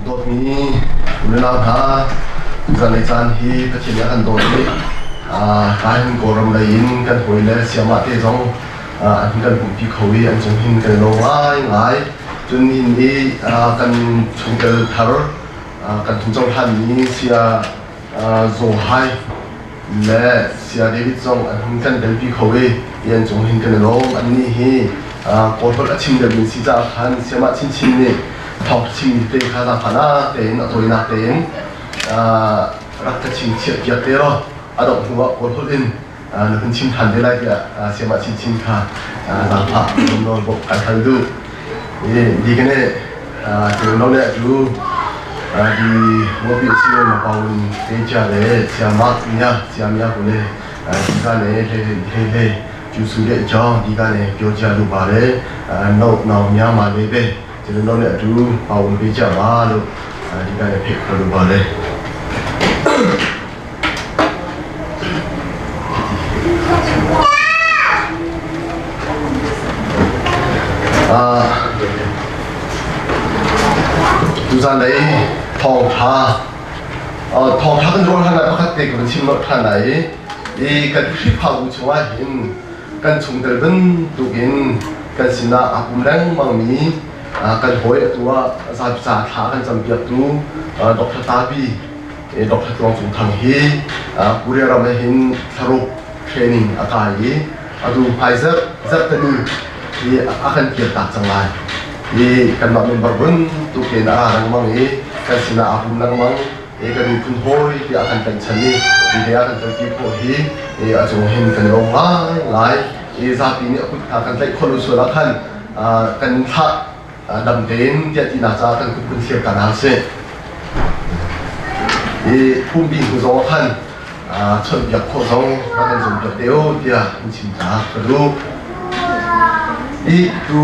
Dawtmi unau hna, zanlei caan hi Pathian nih a kan dawt i kahin Kawlram lei in kan hawile sayamah te zong an kan pumhpi kho i an cung hin kan i lawm ngaingai. Cun nihin i kan chungtel thar kan thum cohlanmi saya Zaw Hai le Saya David zong an hun kan telpi kho i an cung hin kan i lawm. Annih hi Kawlholh a chim deuhmi si caah khan sayamah chinchin nih thawng chimmi te kha zaangfahnak tein a tawinak tein rak ka chim chiah piak te law a dongh hnu ah Kawlholh in na hun chim ṭhan te lai tiah sayamah chinchin kha zaangfah nawl bawmh kan hal duh. Di kan i lo le atu di mobi si ma paun te cha le siama nya siamia ko le di ka le he he he chu su le chong di ka le pyo cha lu ba le no no nya ma le be ကျွန်တော်တို့နဲ့အတူပါဝင်ပေးကြပါလို့ဒီကနေ့ဖိတ်ခေါ်လိုပါတယ်အာသူစားလေထောင်ထားအော်ထောင်ထားkan rual hana pakhat te kan chim lo than lai i kan Khrihfa bu chungah hin kan chungtel bantukin kan sinah aa pum lengmangmi kan hawi atu ah zapi ca thla kan campiaktu Dr. Tabi Dr. Tluang Cung Thang hi Korea ram ah hin thlaruk training a kai i atu hmaizarh zarhteni hi a kan kirtak cang lai i kanmah member bantuk in a ra lengmang i kan sinah aa pum lengmang i kan miphun hawi tiah a kan tlaihchan i hi a kan kalpi khawh hi a cung hin kan lawm ngaingai i zapi nih a kut hna kan tlaih khawh lo sual ah khan kan thlah dam tein tiah tinak caah kan kut kun thlir ta hna sih i phumbi hnu zong ah khan chawnhbiak khawh zong va kan zumpiak te u tiah in chim ta ka duh. I tu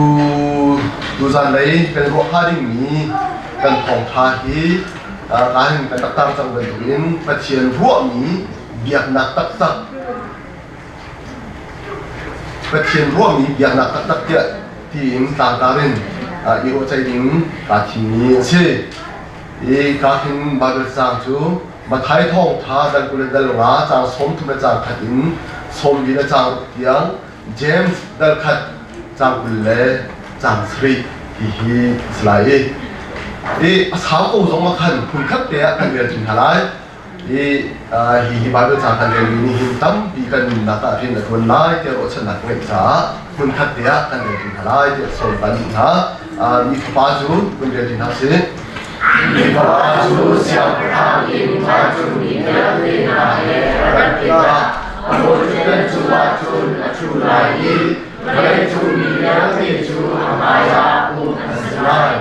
tuzan lei kan ruah hnga dingmi kan thawngṭha hi kahin kan rak tar cang bantukin Pathian ruahmi biaknak taktak Pathian ruahmi biaknak taktak tiah tiin tlangtar in i ruahceih ding kaa thimmi a si. I ka hin Bible caang cu Matthai thawngṭha dal 20 le dal nga caang 30 le caang khat in 40 le caang ruk tiang James dal khat caang 20 le caang sarih ti hi a si lai i i a sau ko zong ah khan phun khat te ah kan rel ṭi hna lai. I hi hi Bible ca kan relmi nih hin tampi kan nunnak ah rian a ṭuan lai tiah ruahchannak ka ngeih caah hmunkhat te ah kan rel ṭi hna lai tiah sawm kan duh hna. Mi fapa cu hun rel ṭi hna sih. Mi fapa cu siangpahrang in vancungmi vialte hna he a rat tikah a bawiṭhutdan cungah cun a ṭhu lai i vawleicung mi vialte cu a hmaiah pumh an si lai.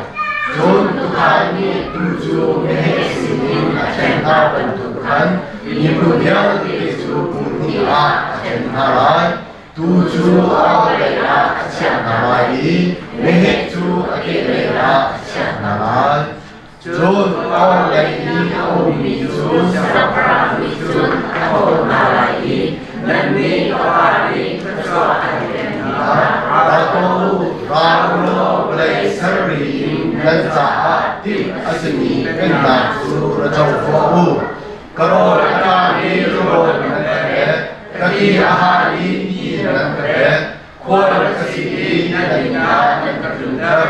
Cun tuukhal nih tuu cu meheh sinin a ṭhen hna bantuk khan miphun vialte cu hmun hnih ah a ṭhen hna lai. Tuu cu a orhlei ah a chiah hna lai i meheh cu a kehlei ah a chiah hna lai. Cun orhlei i a ummi cu siangpahrang nih cun a thawh hna lai i, Nannih ka Pa nih thluachuah an pek hna. Ra tuah u, ra u law vawlei serri in nan caah timh a simi pennak cu ra co tuah u. Ka rawl a ṭam i rawl nan ka pek, ka ti a hal i ti nan ka pek, Khual ka si i nan inn ah nan ka tlunter.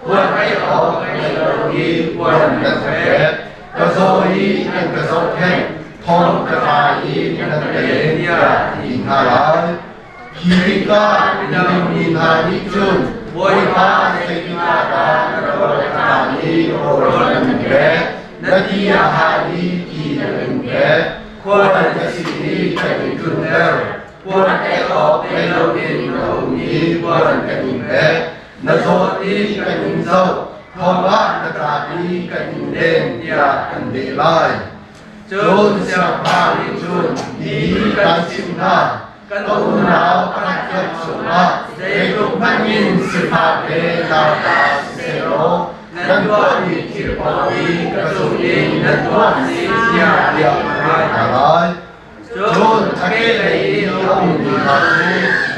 Puan ei awk ka ngei lo i puan nan ka pek. Ka zaw i nan ka zohkhenh. Thong ka tla i nan ka len tiah ti hna lai. Khi tikah miding hna nih cun Bawipa zeitikah dah na rawl a ṭam i rawl nan in pek, na ti a hal i ti nan in pek, khual ka si i kan in tlunter. Puan ei awk ngei loin na um i puan kan in pek. Na zawt i kan in zoh. Thong ah na tlak i kan in len tiah an leh lai. Cun siangpahrang nih cun hi kan chimh hna, ka unau pakhatkhat cungah zeitluk hmanh in sifak le nauta sisehlaw nan tuahmi thil paoh hi ka cung in nan tuah a si tiah a leh hna lai. Cun a kehlei i a ummi hna cu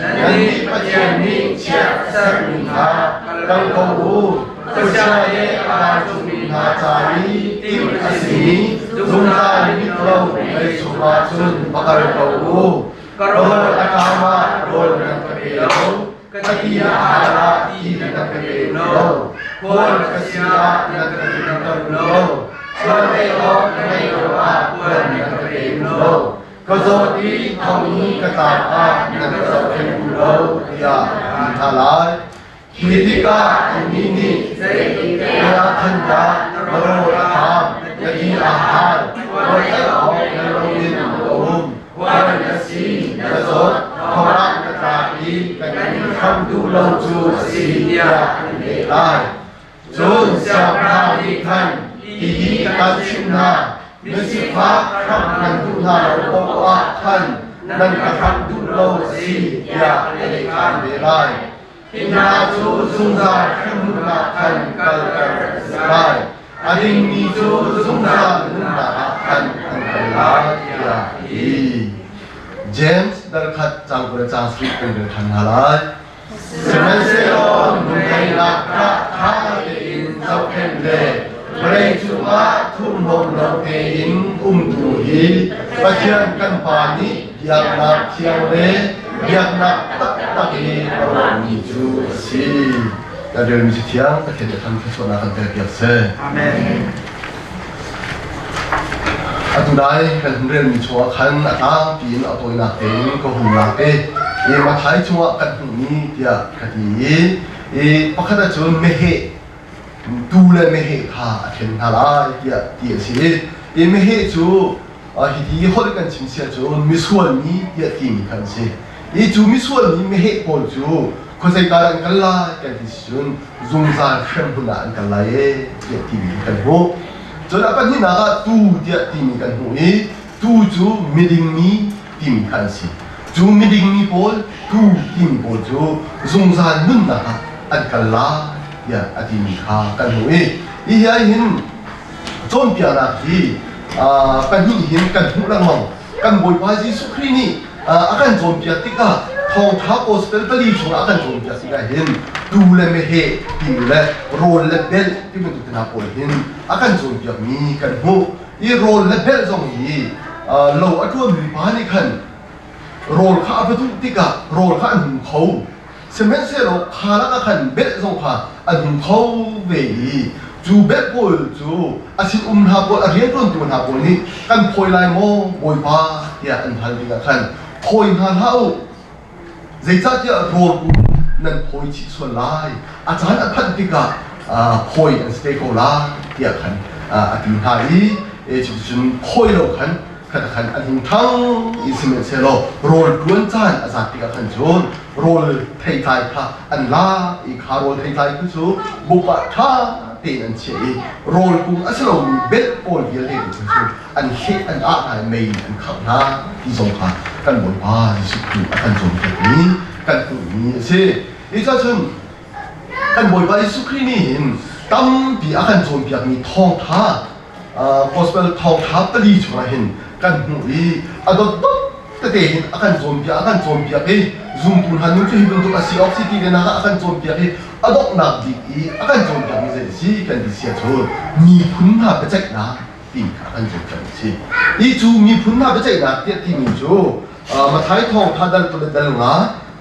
nannih Pathian nih chiah a sermi hna kal ko u, khuachia le a vancungmi hna ca i timh a simi zungzal mit lo mei chungah cun va kal ko u. Ka rawl a ṭam ah rawl nan ka pe lo, ka ti a hal ah ti nan ka pe lo, khual ka si ah nan ka tlunter lo, sual ei awk ka ngeih lo ah puan nan ka pe lo, ka zawt i thong i ka tlak ah nan ka zohkhenh lo, tiah a ti hna lai. Khi tikah annih nih zeitintiah khan dah na rawl a ṭam, na ti a hal, rawl ei awk na loin na um, khual na si, na zawt, thong na tla i kan in hram duh lo cu a si tiah an leh lai. Cun siangpahrang nih khan hihi kan chimh hna, misifak hramh nan duh hna lo paoh ah khan nan ka hramh duh lo a si tiah a leh ṭhan ve lai. Hi hna cu zungzal hremhmunah khan kalter an si lai. A dingmi cu zungzal nunnak ah khan an kal lai, tiah a ti. James dal khat cang 20 le cang sarih kan rel ṭhan hna lai. Sihmanhsehlaw nunghleinak kha ṭha tein zohkhenh le vawlei cungah thurhnawm lo tein umtu hi Pathian kan Pa nih biaknak thiang le biaknak taktak i a ruahmi cu a si. Kan relmi cu thiang Pathian nih kan thluachuahnak kan pekpiak seh. Amen. Atu dai kan hun relmi chungah khan a tlangpi in a tawinak tein ka hun lak i i Mathai chungah kan hmuhmi tiah ka ti i i pakhat ahcun meheh tuu le meheh kha a ṭhen hna lai tiah ti a si i i meheh cu hiti holh kan chim sia cun misual mi tiah timi kha an si i cu misual mi meheh pawl cu khuazei dah an kal lai kan ti si cun zungzal hremhmun ah an kal lai e tiah timi kan hmuh. Cun a pahnihnak ah tuu tiah timi kan hmuh i tuu cu miding mi timi kha an si. Cu miding mi pawl tuu timi pawl cu zungzal nunnak ah an kal lai tiah a timi kha kan hmuh i hi ah hin cawnpiaknak hi pahnih hin kan hmuh lengmang. Kan Bawipa Jesuh Khrih nih a kan cawnpiak tikah thawngṭha gospel pali chungah a kan cawnpiak tikah hin tuu le meheh timi le rawl le belh ti bantuk hna pawl hin a kan cawnpiakmi kan hmuh. I rawl le belh zong hi lo a ṭuanmi pa nih khan rawl kha a va duh tikah rawl kha an hmu kho. Sihmanhsehlaw kha lakah khan belh zong kha an hmu kho ve i cu belh pawl cu a sinum hna pawl a rianṭuantu hna pawl nih kan phawi lai maw Bawipa tiah an hal tikah khan phawi hna hlah u, zeicahtiah rawl nan phawi chih sual lai, a caan a phanh tikah phawi an si te ko lai tiah khan a ti hna i cuticun phawi lo khan khat khan an hung ṭhang i sihmanhsehlaw rawl ṭuan caan a zat tikah khan cun rawl theitlai kha an lak i kha rawl theitlai khu cu buk ah ṭha tein an chiah i rawl kung a si lomi belh pawl vialte tu cu an hleh an ah hna i mei in an khangh hna ti zong kha kan Bawipa Jesuh Khrih a kan cawnpiakmi kan hmuhmi a si. Hi cun kan Bawipa Jesuh Khrih nih hin tampi a kan cawnpiakmi thawngṭha gospel thawngṭha pali chungah hin kan hmuh i a dotdot tete hin a kan cawnpiak a kan cawnpiak i zumtu hna nun cu hi bantuk a si awk si ti ve nak ah a kan cawnpiak i a donghnak bik i a kan cawnpiak mi zei a si kan ti sia cun miphun hna biaceihnak ti kha a kan cawnpiak a si. Hi cu miphun hna biaceihnak tiah timi cu Mathai thawngṭha dal kul le dal nga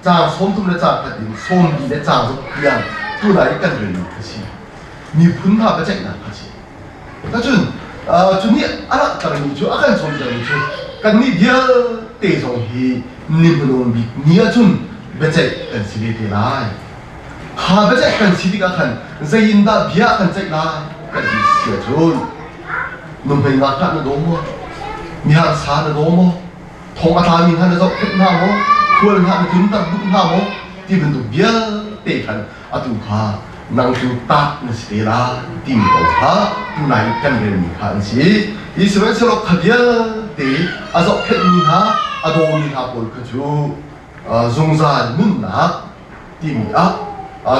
caang 30 le caang khat in 40 le caang ruk tiang tunai i kan relmi a si. Miphun hna biaceihnak kha a si. Cun cu nih a langhtermi cu a kan cawnpiakmi cu kannih vialte zong hi ni hmanung bik ni ahcun biaceih kan si ve te lai. Kha biaceih kan si tikah khan zei in dah bia kan ceih lai kan ti si ahcun nuhmei ngakṭah na daw maw? Miharsa na daw maw? Thong a tlami hna na zohkhenh hna maw? Khual hna na tlunter duh hna maw? Ti bantuk vialte khan atu kha nang cu tah na si te lai timi kong kha tunai kan relmi kha an si. Sihmanhsehlaw kha vialte a zohkhenhmi hna a dawmi hna pawl kha cu zungzal nunnak timi ah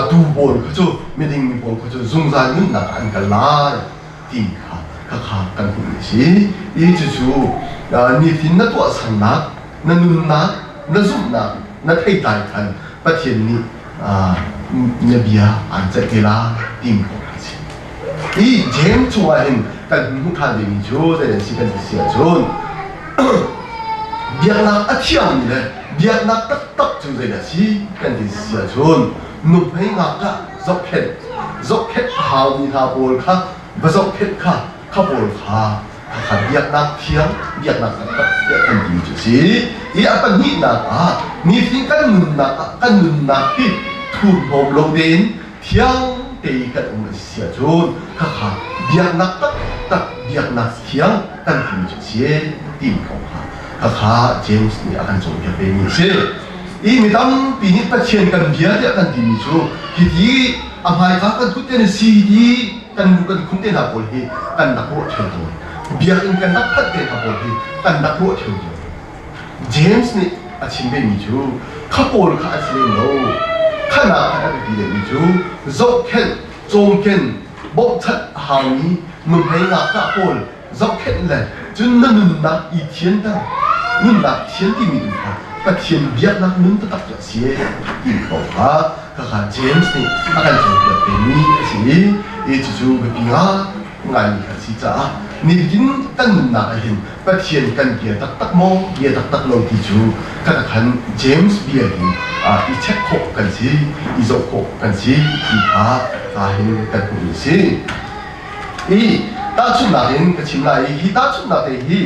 tuu pawl kha cu miding mi pawl kha cu zungzal nunnak ah an kal lai timi kha khakha kan hmuhmi a si. I cucu nitin na tuahsernak na nunnak na zumhnak na theitlai khan Pathian nih na bia aan ceih te lai timi kong a si. Hi James chungah hin kan hmuh ṭhan dingmi cu zei an si kan ti si ahcun biaknak a thiangmi le biaknak taktak cu zeidah si kan ti si ahcun nuhmei ngakṭah zohkhenh zohkhenh a haumi hna pawl kha va zohkhenh kha kha pawl kha khakha biaknak thiang biaknak taktak tiah kan timi cu a si. I a pahnihnak ah nitin kan nunnak ah kan nunnak hi thurhnawm lo tein thiang te i kan um a si ahcun khakha biaknak taktak biaknak thiang kan timi cu a si timi kong kha khakha James nih a kan cawnpiak vemi a si. I mi tampi nih Pathian kan bia tiah kan timi cu hiti a hmaika kan kut te na si ti kan lu kan khum te hna pawl hi kan rak ruah ṭheo tawn. Biakinn kan rak phanh te hna pawl hi kan rak ruah ṭheo tawn. James nih a chim vemi cu kha pawl kha an si lem lo. Khanak khan a biapi deuhmi cu zohkhenh, cawmken, bawmhchanh a haumi nuhmei ngakṭah pawl zohkhenh le cun na nunnak i thianter nunnak thian timi tu kha Pathian biaknak nun taktak cu a si ti ko kha khakha James nih a kan cawnpiak vemi a si i cucu biapi ngaimi kha a si caah nitin kan nunnak ah hin Pathian kan bia taktak maw bia taktak lo ti cu kan khan James bia hi i check khawh kan si i zoh khawh kan si ti kha ka hin kan hmuh si. I tahchunhnak in ka chim lai i hi tahchunhnak te hi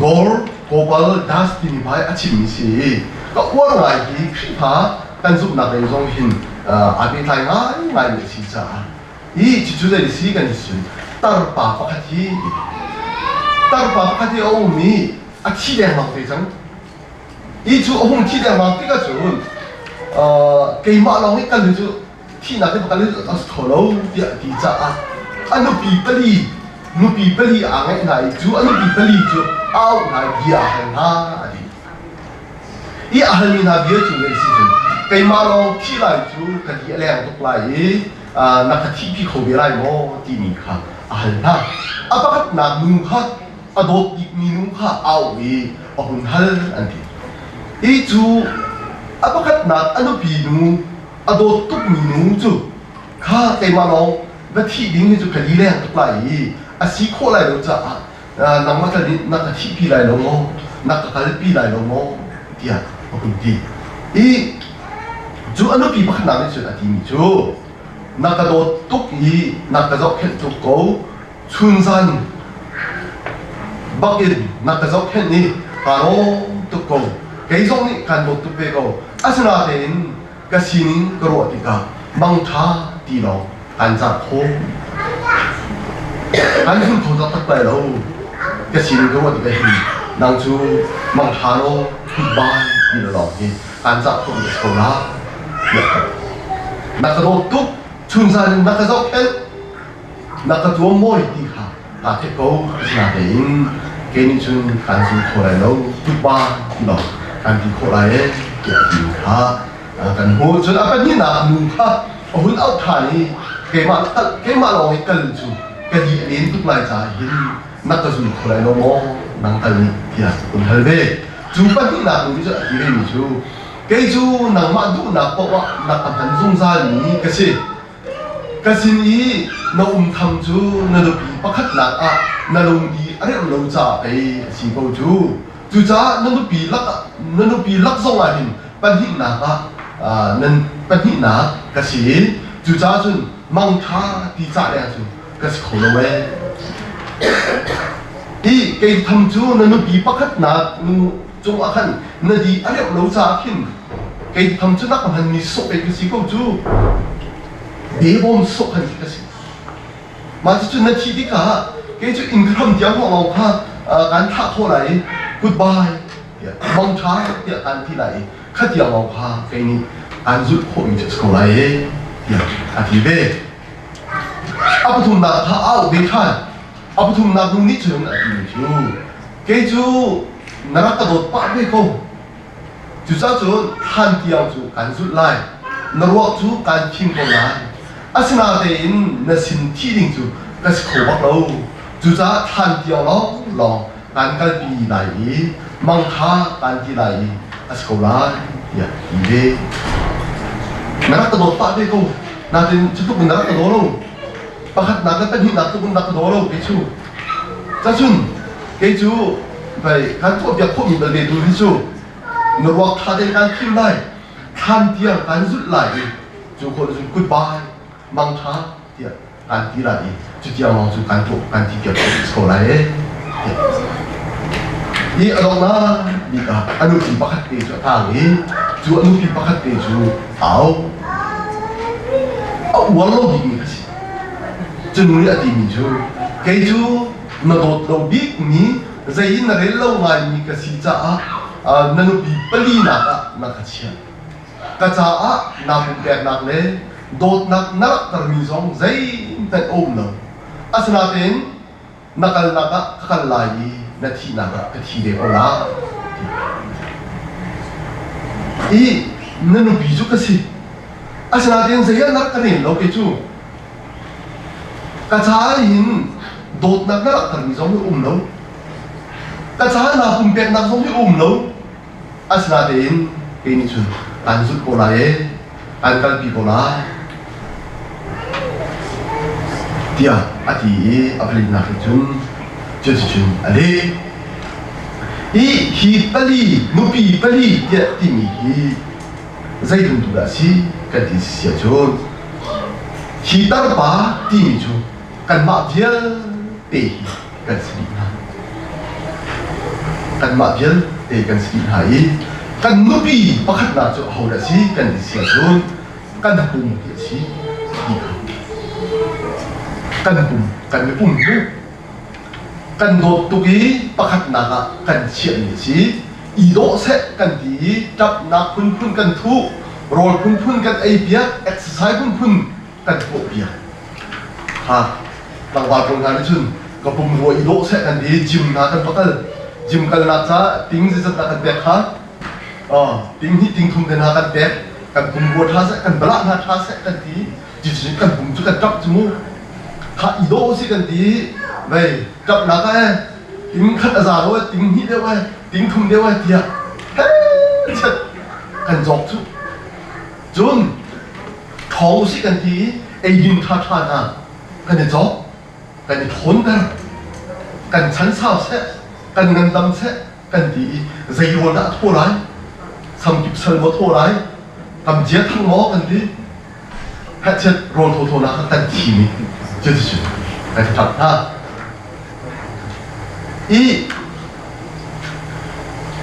Gaur Gopal Das timi pa a chimmi si i ka uar ngai hi Khrihfa kan zumhnak lei zong hin aa pehtlai ngaingai mi a si caah hi cucu zei si kan si tarpa pakhat hi tarpa pakhat hi a um i a thi dengmang te cang. Hi cu a hung thi dengmang tikah cun keimah lawng hi kan cu thihnak hi pakhat a si kho lo tiah a ti caah a nupi pali nupi pali aa ngeih hna i cu a nupi pali cu a auh hna i bia a hal hna a ti. I a halmi hna bia cu zei si cun keimah lawng thih lai cu ka di a leng tuk lai i na ka thihpi kho ve lai maw timi kha a hal hna. A pakhatnak nu kha a dawt bikmi nu kha a auh i a hun hal an ti. Hi cu a pakhatnak a nupi nu a dawt tukmi nu cu kha keimah lawng va thih ding hi cu ka lileng tuk lai i a si khawh lai lo caah nangmah tal nih na ka thihpi lai lo maw na ka kalpi lai lo maw tiah a hun ti. I cu a nupi pakhatnak nih cun a timi cu na ka dawt tuk i na ka zohkhenh tuk ko chunzan bak in na ka zohkhenh i kaa lawm tuk ko. Kei zong nih kaan dawt tuk ve ko. Asinain ka sining ka ruah tikah mangṭha ti lawng kaan zah khawh. Kan zul kho taktak lai lo. Ka sining ka ruah tikah hin nang cu mangṭha law goodbye ti na lawng hi kaan zah khawh mi a si ko la. Na ka dawt tuk chunzan in na ka zohkhenh. Na ka tuam mawi ti kha kaa theih ko. Asinain kei nih cun kaan zum kho lai lo, tutpa ti lo kan ti khawh lai ee tiah ti kha kan hmuh. Cun a pahnihnak nu kha a hun auh ṭhan i keimah keimah lawng i kal cu ka di a len tuk lai caah hin na ka zum kho lai lo maw nang tal nih tiah hun hal ve. Cu pahnihnak nu nih cun a ti vemi cu kei cu nangmah duhnak paoh ah na ka hman zungzalmi ka si. Ka sin i na um tham cu na nupi pakhatnak ah na lungdi a remh lo caah pei a si ko cu. Cucaah na nupi lak na nupi lak zongah hin pahnihnak ah nan pahnihnak ka si. Cucaah cun mangṭha ti cah leng cu ka si kho lo ee. I kei tham cu na nupi pakhatnak nu cungah khan na di a remh lo caah khin kei tham cu nak hmanmi sawh pei ka si ko cu bebawm sawh khan khi ka si mah cucu na thi tikah kei cu inn hram tiang lawng kha kan thlah khawh lai i goodbye tiah mangṭha tiah kan ti lai i kha tiang lawng kha kei nih aan zulh khawhmi cu a si ko lai e tiah a ti ve. A pathumnak kha a auh ve ṭhan. A pathumnak nu nih cun a timi cu kei cu na rak ka dawt pah ve ko. Cucaah cun thlan tiang cu kaan zulh lai. Na ruak cu kaan thim ko lai. Asinain na sin thih ding cu ka si kho bak lo. Cucaah thlan tiang lawnglawng kaan kalpi lai i mangṭha kaan ti lai i a si ko lai tiah ti ve. Na rak ka dawt pah ve ko. Natin cu tuk in na rak ka daw lo. Pakhatnak le pahnihnak tuk in na ka daw lo kei cu. Cacun kei cu vei kan tuahpiak khawhmi belte tu hi cu na ruak ṭha tein kan thim lai. Thlan tiang kan zulh lai i cu khawh cun goodbye mangṭha tiah kan ti lai i cu tiang lawng cu kan tuah kan ti piak ko lai e tiah i a donghnak bik ah a nupi pakhat te cu a tang i cu a nupi pakhat te cu au a uar lo bikmi kha si cu nu nih a timi cu kei cu na dawt lo bikmi zei in na rel lo ngaimi ka si caah na nupi palinak ah na ka chiah Ka caah naa pumpeknak le dawtnak na langhtermi zong zeihmanh a um lo. Asinain na kalnak ah ka kal lai i na thihnak ah ka thi ve ko lai. I na nupi cu ka si. Asinain zei ah na rak ka rel lo kei cu. Ka caah hin dawtnak na langhtermi zong hi a um lo. Ka caah naa pumpeknak zong hi a um lo. Asinain kei nih cun aan zulh ko lai i aan kalpi ko lai tiah a ti i a palinak nih cun cuticun a leh. Hi hi pali nupi pali tiah timi hi zeibantuk dah a si kan ti si ahcun hi tarpa timi cu kanmah vialte hi kan si dih hna. Kanmah vialte kan si dih hna i kan nupi pakhatnak cu ahodah a si kan ti si ahcun kan pum hi a si ti kha kan pum kan i pum cu kan dawt tuk i pakhatnak ah kan chiahmi a si i dawh seh kan ti i ṭapnak phunphun kan thuh rawl phunphun kan ei piak exercise phunphun kan tuah piak ha tlangval pawl hna nih cun ka pumrua i dawh seh kan ti gym hna kan va kal gym kalnak ca ting zeizat dah kan pek kha ting hnih ting thum te hna kan pek kan pumrua ṭha seh kan balah hna ṭha seh kan ti cucu kan pum cu kan ṭap cu mu kha i dawh si kan ti vei ṭapnak eh ting khat a za lo eh ting hnih deuh eh ting thum deuh eh tiah he chet kan zawk cu cun ṭhawng usih kan ti i eidin ṭhaṭha hna kan i cawk kan i ṭhawnter kan chan sau seh kan ngandam seh kan ti i zei rawl dah a thaw lai samkip sal maw thaw lai kam cia thang maw kan ti hehchet rawl thaw thaw nak kan thim i cuticun kan ṭap hna i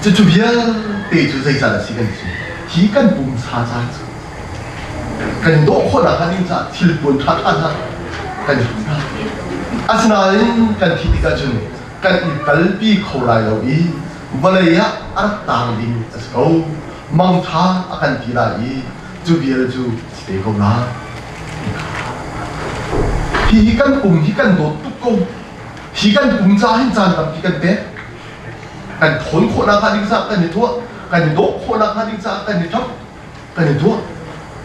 cucu vialte cu zeicah a si kan ti hi kan pumsa ca cu kan dawh khawhnak hnga ding caah thilpuan ṭhaṭha hna kan i hmu hna. Asinain kan thih tikah cun kan i kalpi kho lai lo i vawlei ah a rak taang ding a si ko. Mangṭha a kan ti lai i cu vial cu si te ko lai. Hihi kan pum hi kan dawt tuk ko. Hi kan pum ca hin caan tampi kan pek. Kan thawn khawhnak hnga ding caah kan i tuah. Kan i dawh khawhnak hnga ding caah kan i ṭap. Kan i tuah.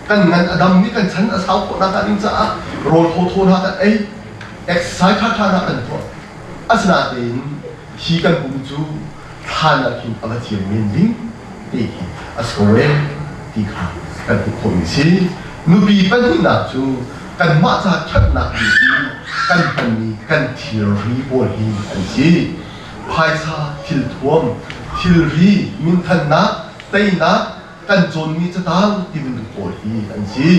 Kan ngan a dam i kan chan a sau khawhnak hnga ding caah rawl thawthaw hna kan ei. Exercise ṭhaṭha hna kan tuah. Asinain hi kan pum cu thlan ah khin a va thiam men ding ti hi a si ko ee ti kha kan hmuh khawhmi a si. Nupi pahnihnak cu kanmah ca ṭhatnak ding i kan hmanmi kan thilri pawl hi an si. Phaisa, thilthuam, thilri, minthannak, teinak, kan cawnmi catang ti bantuk pawl hi an si.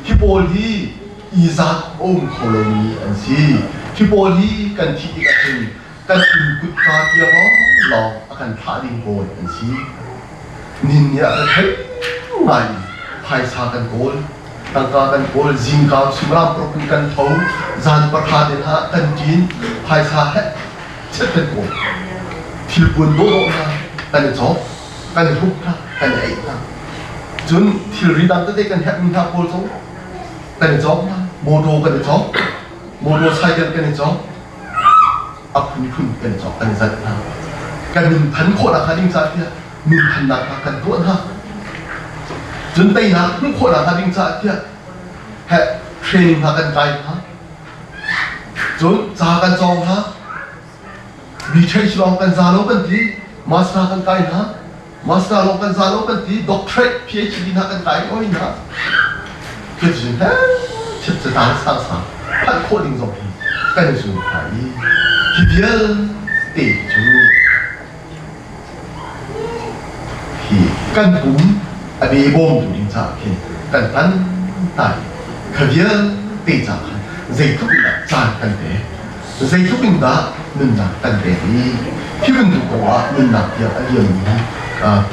Hi pawl hi i zaat a um kho lomi an si. Hi pawl hi kan thih tikah cun kan inn kutka tiang lawnglawng a kan thlah ding pawl an si. Nihin ni ah kan theih ngai in phaisa kan kawl, tangka kan kawl, zingka suimilam paruk in kan tho, zan pahra te hna kan ṭin, phaisa heh chet kan kawl. Thilpuan dawhdawh hna kan i cawk, kan i hruk hna, kan i eih hna. Cun thilri dang tete kan herhmi hna pawl zong kan i cawk hna, motor kan i cawk, motorcycle kan i cawk, a phunphun kan i cawk kan i zat hna kan minthan khawhnak hnga ding caah tiah minthannak hna kan tuah hna cun teinak hmuh khawhnak hnga ding caah tiah heh training hna kan kai hna cun ca kan cawng hna research lawng kan za lo kan ti master kan kai hna master lawng kan za lo kan ti doctorate PhD hna kan kai oi hna cuticun he Chipcatan sangsang phanh khawh ding zong hi kan i zuam hna i hi vialte cu hi kan pum a be bawmtu ding caah khin kan hman hna i kha vialte ca khan zeitluk in dah caan kan pek, zeitluk in dah nunnak kan pek i hi bantuk kong ah nunnak tiang a liammi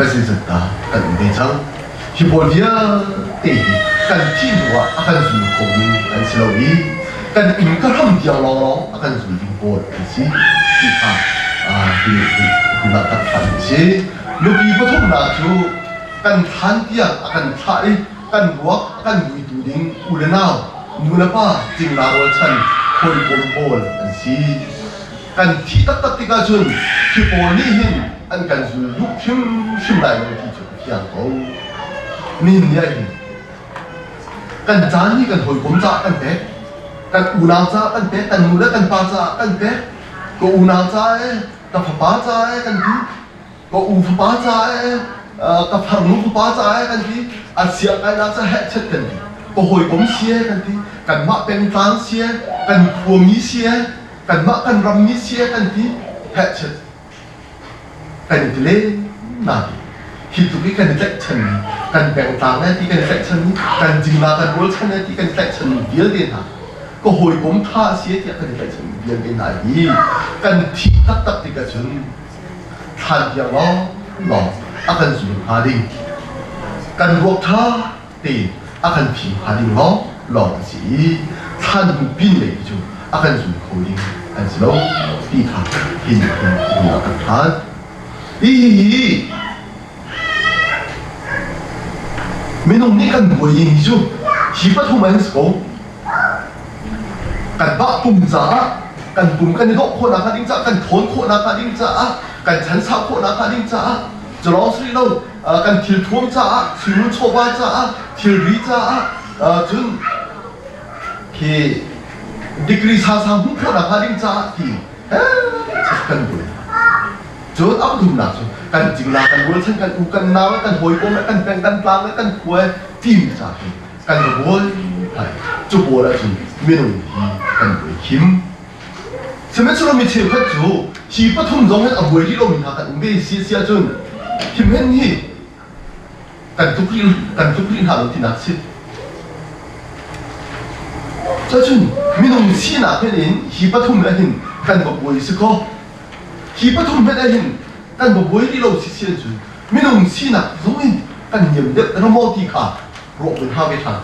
president dah kan um ve cang. Hi pawl vialte hi kan thih hnuah a kan zul khomi an si lo i kan inn ka hram tiang lawnglawng a kan zul ding pawl an si ti kha hi hunah tak than an si. Nupi pathumnak cu kan thlan tiang a kan thlah i kan ruak a kan vuitu ding u le nau, nu le pa, cingla rualchan, hawikom pawl an si. Kan thih taktak tikah cun hi pawl nih hin an kan zul duh hrimhrim lai lo ti cu fiang ko. Nihin ni ah hin kan caan hi kan hawikom caah kan pek, kan unau caah kan pek, kan nu le kan pa caah kan pek, ka unau caah ee, ka fapa caah ee kan ti, ka u fapa caah ee, ka farnu fapa caah ee kan ti, a sia kainak caah hehchet kan ti, ka hawikom si ee kan ti, kanmah pengtlang si ee, kan khuami si ee, kanmah kan rammi si ee kan ti, hehchet Kan i ti len nain hi tluk i kan i tlaihchanmi, kan pengtlang le ti kan i tlaihchanmi, kan cingla kan rualchan le ti kan i tlaihchanmi vialte hna, ka hawikom ṭha a si tiah kan i tlaihchanmi vialte hna hi kan thih taktak tik ahcun thlan tiang lawnglawng a kan zul hnga ding, kan ruak ṭha tein a kan phim hnga ding lawnglawng an si i thlan hnu pin lei cu a kan zul kho ding an si lo ti kha hin hin a kan phan. Hihi minung nih kan buai hi cu hi pathum an si ko. Kan mah pum caah kan pum kan i dawh khawhnak hnga ding caah kan thawn khawhnak hnga ding caah kan chansau khawhnak hnga ding caah cu lawng si rih lo kan thilthuam caah suingun chawva caah thilri caah cun khi degree sangsang hmuh khawhnak hnga ding caah ti kan buai cun a pathumnak cu kan cingla kan rualchan kan u kan nau kan hawikom kan peng kan tlang kan khua tim ca hi kan buai cu pawl ahcun minung hi kan buai khim. Sihmanhsehlaw mi cheukhat cu hi pathum zong hin a buai rih lomi hna kan um ve si a si ahcun himhen hi kan tluk rih kan tluk rih hna lo tinak si. Cucun minung sinak hin in hi pathum ah hin kan va buai si kaw hi pathum hmanh ah hin kan va buai rih lo si si ahcun minung sinak zong in kan niam deuh dah maw ti kha ruah vun hau ve ṭhan.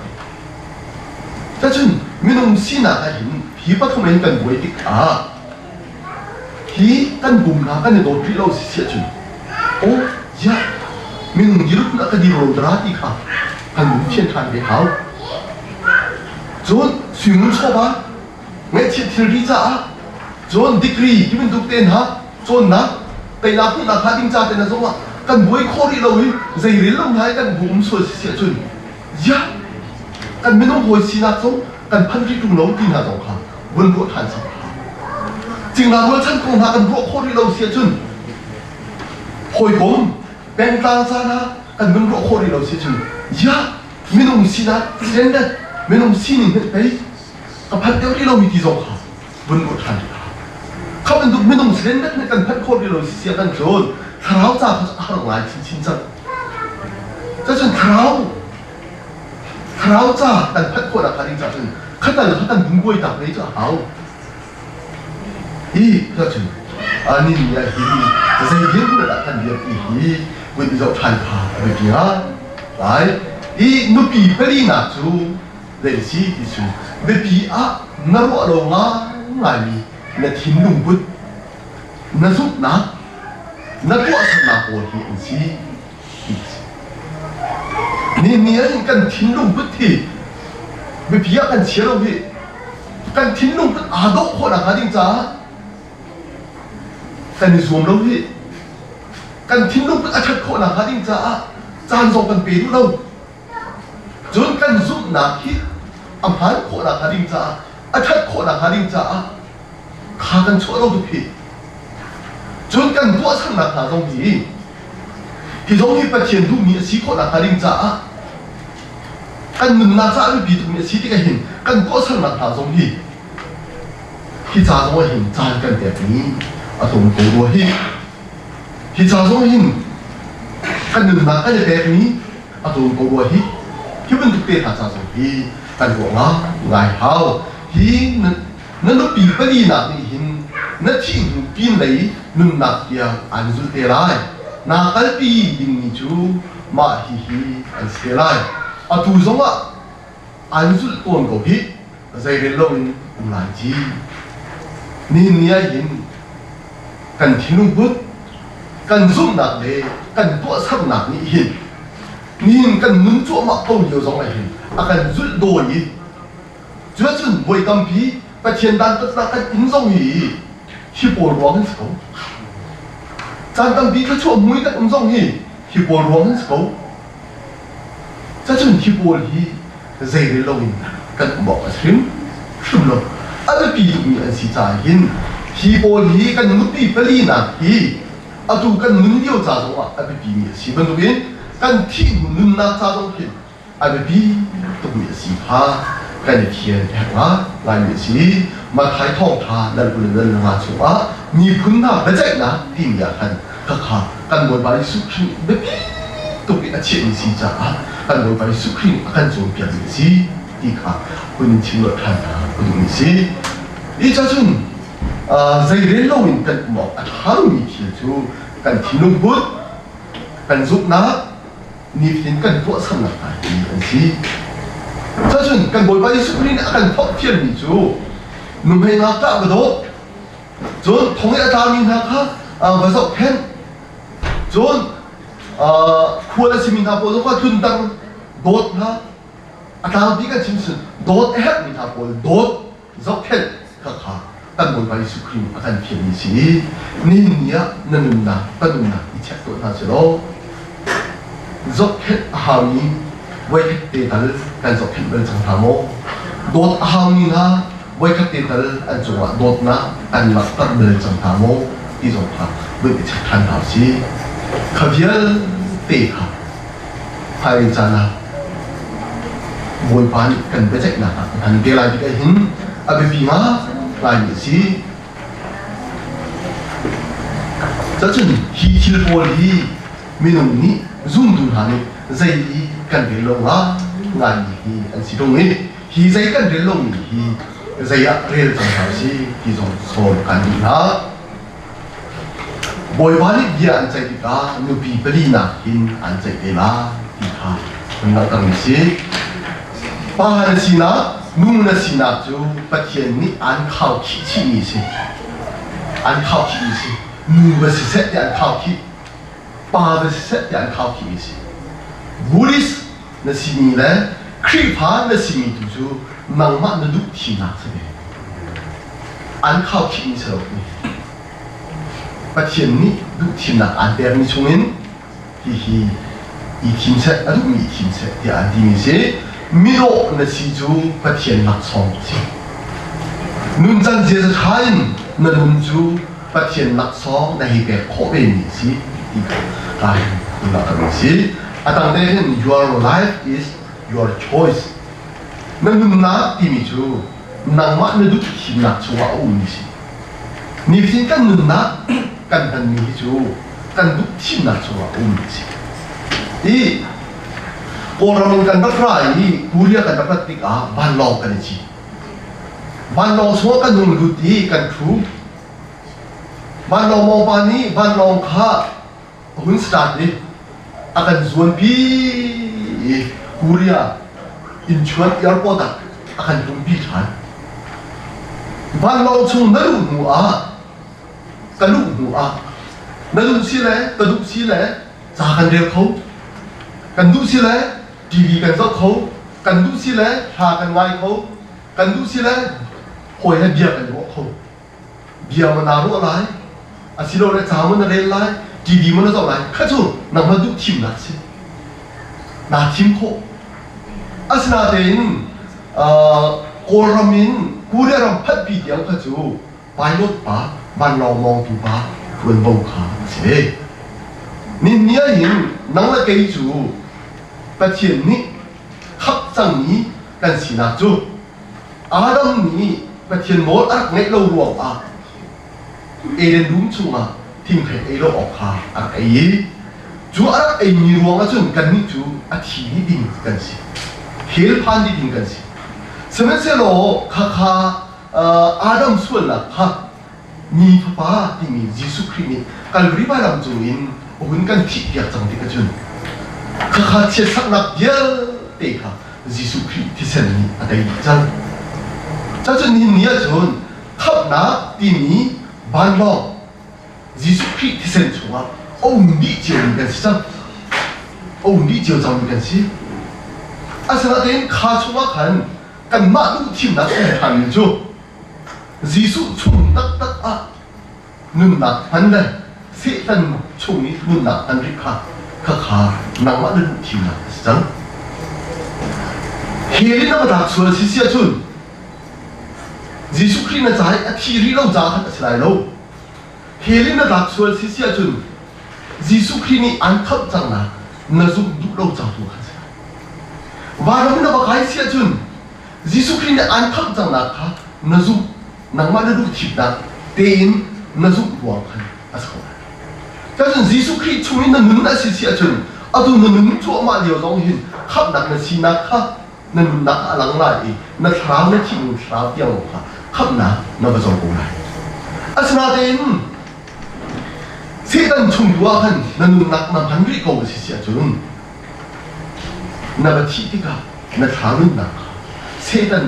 Cucun minung sinak ah hin hi pathum in kan buai tikah hi kan bum hna kan i dawt rih lo si si ahcun aw ziah minung dirhmun ah ka dir lo dara ti kha kan lung thian ṭhan ve hau. Cun suingun chawva ngaihchiat thilri caah cun degree ti bantuk te hna cawnnak teinak hmuhnak hnga ding ca te hna zongah kan buai khawh rih lo i zeirel lo hna i kan bu um sual si si ahcun ziah kan minung hawi sinak zong kan phan rih ṭung lo ti hna zong kha vun ruah ṭhan sak cingla rualchan kong hna kan ruah khawh rih lo si ahcun hawikom pengtlang caan ah kan vun ruah khawh rih lo si ahcun ziah minung sinak standard minung sining hmanh pei ka phanh deuh rih lomi ti zong kha vun ruah ṭhan rih kha bantuk minung standard nih kan phanh khawh rih lo si sia kan cun thlarau ca kha a har ngai chinchin cang. Cacun thlarau thlarau ca kan phanh khawh nak hnga ding caah cun khatal kha kan vun buai tak ve cu a hau. Hi cacun ani ni ah hi zei dirhmun ah dah kan dir ti hi vun i zoh ṭhan kha a biapi ngai. Lai i nupi palinak cu zei si ti cu biapi ah na ruah lo ngaingaimi na thinlung put, na zumhnak, na tuahsernak pawl hi an si ti a si. Ni ni ah hin kan thinlung put hi biapi ah kan chia lo hi. Kan thinlung put aa dawh khawh nakhnga ding caah kan i zuam lo hi. Kan thinlung put a ṭhat khawh nakhnga ding caah caan zong kan pe duh lo. Cun kan zumhnak hi a hmaan khawh nakhnga ding caah, a ṭhat khawh nakhnga ding caah kha kan chuah lo tuk hi. Cun kan tuahsernak hna zong hi hi zong hi Pathian duhmi a si khawh nakhnga ding caah Kan nunnak caah biapi tukmi a si tikah hin kan tuahsernak hna zong hi hi ca zong ah hin caan kan pekmi a tlawm ko rua hi. Hi ca zong hin kan nunnak kan i pekmi a tlawm ko rua hi. Hi bantuk te hna ca zong hi kan ruah ngai hau. Hi na nupi palinak nih hin na thih hnu pinlei nunnak tiang aan zulh te lai. Naa kalpi dingmi cu mah hihi an si te lai. Atu zongah aan zulh tawn ko hih, zeirel loin um lai ci. Nihin ni ah hin kan thinlung put, kan zumhnak le kan tuahsernak nih hin nihin kan nun cuahmah ko lio zong ah hin a kan zulh dawi i Cuacun voi tampi Pathian dantatnak kan inn zong hi hi pawl ruang in si ko. Caan tampi thluachuah mui kan um zong hi hi pawl ruang in si ko. Cacun hi pawl hi zeirel loin kan um awk a si hrim hrim lo. A biapi tukmi an si caah hin hi pawl hi kan nupi palinak hi atu kan nun lio ca zongah a biapimi a si bantukin kan thih hnu nunnak ca zong hin a biapi tukmi a si kha kan i thian a herh ngaimi a si. Matthai thawngṭha dal 20 le 25 chungah miphun hna biaceihnak timi ah khan khakha kan Bawipa Jesuh Khrih biapi tuk i a chiahmi si caah kan Bawipa Jesuh Khrih a kan cawnpiakmi a si ti kha hun in chim ṭhan ka duhmi a si. Hi ca cun zeirel loin kan um awk a ṭha lomi thil cu kan thinlung put, kan zumhnak, nifatin kan tuahsernak hna hi an si. Cacun kan Bawipa Jesuh Khrih nih a kan forhfialmi cu nuhmei ngakṭah va dawt, cun thong i a tlami hna kha va zohkhenh, cun khual a simi hna pawl zong kha tlundang dawt hna, a tlangpi kan chim cun dawt a herhmi hna pawl dawt zohkhenh khakha kan Bawipa Jesuh Khrih nih a kan fialmi si i nihin ni ah na nunnak ka nunnak i check tuah hna selaw zohkhenh a haumi voikhat te tal kan zohkhenh bal cang hna maw? Dawt a haumi hna voikhat te tal an cungah dawtnak kan langhter bal cang hna maw ti zong kha vun i check ṭhan hna usih. Kha vialte kha hmailei caan ah Bawipa nih kan biaceihnak ah kan te lai tikah hin a biapi ngaingai a si. Cacun hi thil pawl hi minung nih zumtu hna nih zei i kan rel lo ngaingai hi an si tung i hi zei kan rel lomi hi zei ah rel cang hna si ti zong sawm kan duh hna. Bawipa nih bia an ceih tikah nupi palinak hin an ceih te lai ti kha kan langhtermi a si. Pa na sinak, nu na sinak cu Pathian nih aan khaukhih chihmi a si. An khaukhihmi a si. Nu va siseh tiah an khaukhih, pa va siseh tiah an khaukhihmi a si. Buddhist na simi le Khrihfa na simi tu cu nangmah na duh thimnak si ve. An khaukhihmi si lo. Pathian nih duh thimnak aan pekmi chungin hihi i thim seh, a duhmi i thim seh tiah an timi si. Midawh na si cu Pathian laksawng a si. Nuncan ziaza ṭha in na nun cu Pathian laksawng na hei pek khawh vemi a si ti kha kai hin si. A tang te hin your life is your choice. Na nunnak timi cu nangmah na duh thimnak chungah a ummi si. Nifatin kan nunnak kan hmanmi hi cu kan duh thimnak chungah a ummi si. I Kawlram in kan rak ra i Korea kan rak rat tikah vanlawng kan i cit. Vanlawng chungah kan hung lut i kan ṭhu. Vanlawng mawngpa nih vanlawng kha a hun start i a kan zuanpi i Korea Incheon airport ah a kan tumpi ṭhan. Vanlawng chung na luh hnu ah ka luh hnu ah na duh si le ka duh si le ca kan rel kho kan duh si le TV kan zoh kho kan duh si le hla kan ngai kho kan duh si le hawi he bia kan ruah kho bia maw naa ruah lai asilole ca maw na rel lai TV maw na zoh lai kha cu nangmah duh thimnak si naa thim khawh asinain Kawlram in Korea ram phanhpi tiang kha cu pilot pa vanlawng mawngtu pa ṭuanvo kha a si ve nihin ni ah hin nang le kei cu Pathian nih khap cangmi kan sinak cu Adam nih Pathian nawl a rak ngaih lo ruangah Eden dum chungah thingthei ei lo awk kha a rak ei i cu a rak eimi ruangah cun kannih cu a thi dih ding kan si. Hell phan dih ding kan si. Sihmanhsehlaw khakha Adam sualnak kha mi Fapa timi Jesuh Khrih nih Kalvari vailam cungin a hun kan thihpiak cang tik ahcun khakha chiatsaknak vialte kha Jesuh Khrih thisen nih a tei dih cang. Cacun nihin ni ahcun khamhnak timi vanlawng Jesuh Khrih thisen chungah a um dih ciomi kan si cang. A um dih cio cangmi kan si. Asinain kha chungah khan kanmah duh thimnak um ṭhanmi cu Jesuh chung taktak ah nunnak hman le Satan chung i nunnak hman rih kha khakha nangmah na duh thimnak a si cang. Hell in na va tlak sual si si ahcun Jesuh Khrih na ca i a thi rih lo caah khan a si lai lo. Hell in na tlak sual si si ahcun Jesuh Khrih nih an khamh cangnak na zumh duh lo ca tu khan si lai. Vanram in na va kai si ahcun Jesuh Khrih nih aan khamh cangnak kha na zumh, nangmah na duh thimnak tein na zumh ruang khan a si ko lai. Cun Jesuh Khrih chung in na nun a si si ahcun atu na nun cuahmah lio zong hin khamhnak na sinak kha na nunnak a lang lai i na thlarau na thih thlarau tiang kha khamhnak na va co ko lai. Asinain Satan chung tu ah khan na nunnak na hman rih ko a si si ahcun Na va thih tikah na thla nunnak kha Satan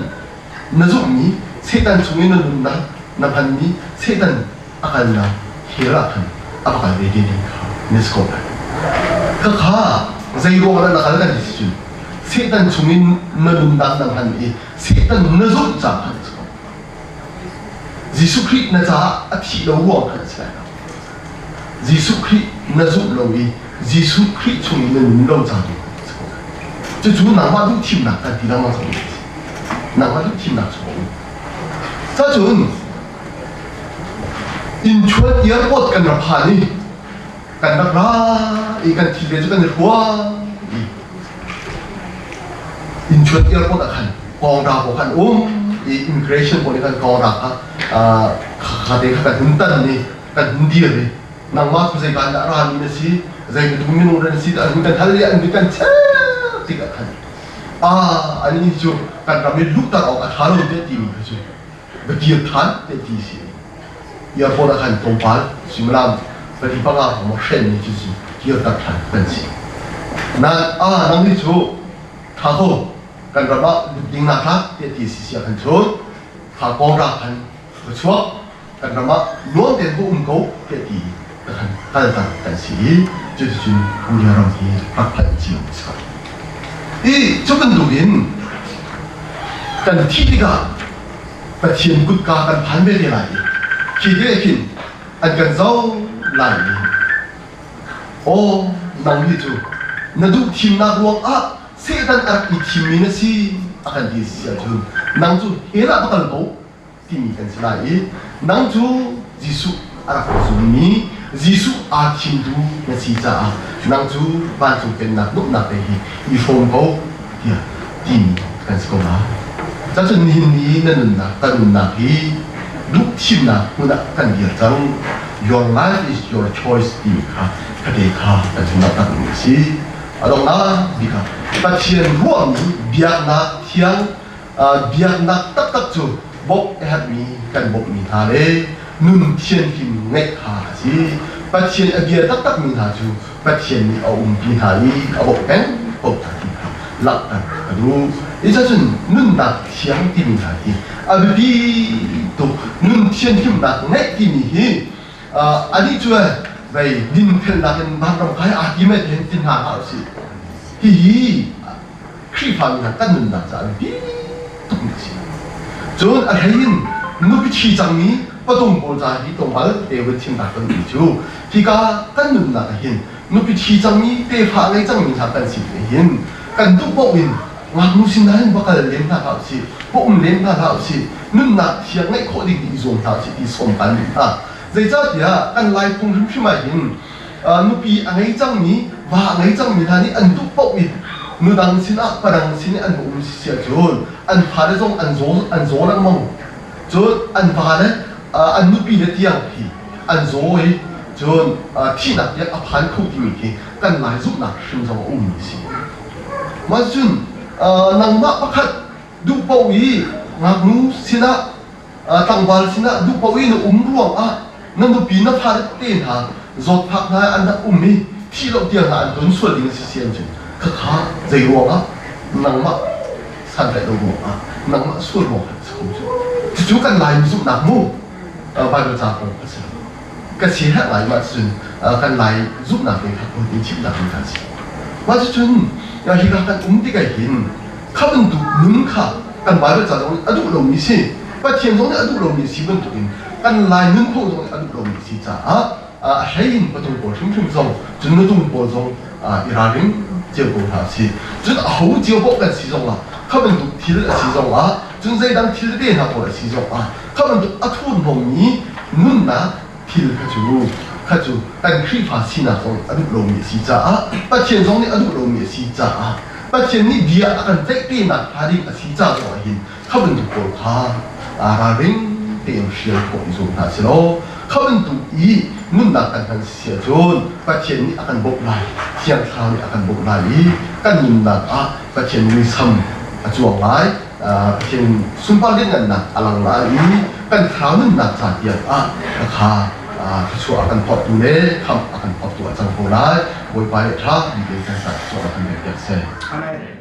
na zumhmi, Satan chung i na nunnak na hmanmi Satan a kalnak hell ah khan a va kal ve te ding kha na si ko lai. Khakha zei ruang dah na kal kan ti si cun Satan chung in na nunnak na hman i Satan na zumh caah khan a si ko. Jesuh Khrih na caah a thih lo ruang khan a si lai lo. Jesuh Khrih na zumh lo i Jesuh Khrih chung i na nun lo ca tu a si ko. Cucu nangmah duh thimnak kan ti lengmang cang mi a si. Nangmah duh thimnak cu a um. Cacun Inchuan airport kan rak phan i kan rak ra i kan thi ve cu kan i hrua i Inchuan airport ah khan kawngra pawl khan um i immigration pawl nih khan kawngra kha kha te kha kan hun tan i kan hun dir i nangmah cu zei ban dah rami na si zei bantuk minung na si an hun kan hal i an hun kan chek tikah khan ah ani cu kan ram i luhter awk a ṭha lo te timi kha cu va dir ṭhan te ti si airport ah khan tlawmpal suimilam pali panga hrawng hren mi cu si kirter ṭhan kan si nan ah nang hi cu ṭha ko kan ram ah lut ding na tlak te ti si sia khan cun kha kawng ra khan va chuak kan ram ah nuam tein va um ko tiah ti ka kan kalter kan si i cuticun Korea ram hi rak phanh cio a si ko. I cu bantuk in kan thih tikah Pathian kutka kan phan ve te lai i khi te khin an kan zoh lai i aw nang hi cu na duh thimnak ruangah Satan a rak i thimmi na si a kan ti si ahcun nang cu hell ah va kal ko timi kan si lai i nang cu Jesuh a rak zummi Jesuh aa thimtu na si caah nang cu vancung pennak nuamhnak te hi i hrawm ko tiah timi kan si ko lai. Cacun nihin ni na nunnak kan nunnak hi duh thimnak hmun ah kan dir cang. Your life is your choice timi kha kate kha kan chim taktak mi a si. A donghnak bik ah Pathian ruahmi biaknak thiang biaknak taktak cu bawmh a herhmi kan bawmhmi hna le nun thianhlim ngeih kha a si. Pathian a bia taktakmi hna cu Pathian nih a umpi hna i a bawmh peng ko hna ti kha langhter a duh. Cucun nunnak thiang timi hna hi a biapi tuk. Nun thianhlimnak ngeih timi hi anih cu vei dinfelnak in vanram kai aa tim ai ti hna hlah usih. Hihi Khrihfami hna kan nunnak caah biapi tukmi a si. Cun a hlei in nupi ṭhi cangmi patung pawl ca hi tlawmpal te vun chimnak kan duhmi cu hika kan nunnak ah hin nupi ṭhi cangmi tefa ngei cangmi hna kan si te hin kan duh paoh in ngaknu sin hin va kal len hna hlah usih, va um len hna hlah usih, nunnak thiang ngeih khawh ding i zuam hna usih ti sawm kan duh hna. Zeicahtiah kan Lai phung hrimhrim ah hin nupi a ngei cangmi, va a ngei cangmi hna nih an duh paoh in Nudang sinah padang sin i an va um si ahcun an fale zong an zaw an zaw lengmang. Cun an vale an nupi le tiang hi an zaw i cun thihnak tiang a phan kho timi khi kan Lai zumhnak hrim zong a ummi a si. Mah cun nangmah pakhat duh paoh i ngaknu sinah tlangval sinah duh paoh i na um ruangah na nupi na fale te hna zawtfak hna an rak um i thih lo tiang hna an ton sual ding a si si ahcun khakha zei ruangah nangmah santlaih lo ruangah nangmah sual ruangah a si kho cu. Cucu kan Laimi zumhnak mu Bible ca kong a si lo. Ka si herh lai mah cun kan Lai zumhnak te kha in chimnak ding kha a si. Mah cucun hika kan um tikah hin kha bantuk nun kha kan Bible ca zong nih a duh lomi si, Pathian zong nih a duh lomi si bantukin kan Lai nunphung zong nih a duh lomi si caah a hlei in patung pawl hrimhrim zong cun nutung pawl zong i ralring cio ko hna si. Cun aho cio paoh kan si zongah kha bantuk thil a si zongah cun zeidang thil tete hna pawl a si zongah kha bantuk a thurhnawmmi nunnak thil kha cu kha cu kan Khrihfa sinak zong a duh lomi a si caah Pathian zong nih a duh lomi a si caah Pathian nih bia a kan ceihpinak hnga ding a si ca zongah hin kha bantuk pawl kha ralring tein hrial khawh i zuam hna si law kha bantuk i nunnak kan hman si ahcun Pathian nih a kan bawmh lai, Thiang Thlarau nih a kan bawmh lai i kan nunnak ah Pathian muisam a cuang lai, Pathian sunpar lianngannak a lang lai i kan thlarau nunnak ca tiang ah kha thluachuah a kan phorhtu le khamh a kan phorhtu a cang ko lai. Bawipa nih ṭha bik in kan sa thluachuah a kan pek piak seh. Amen.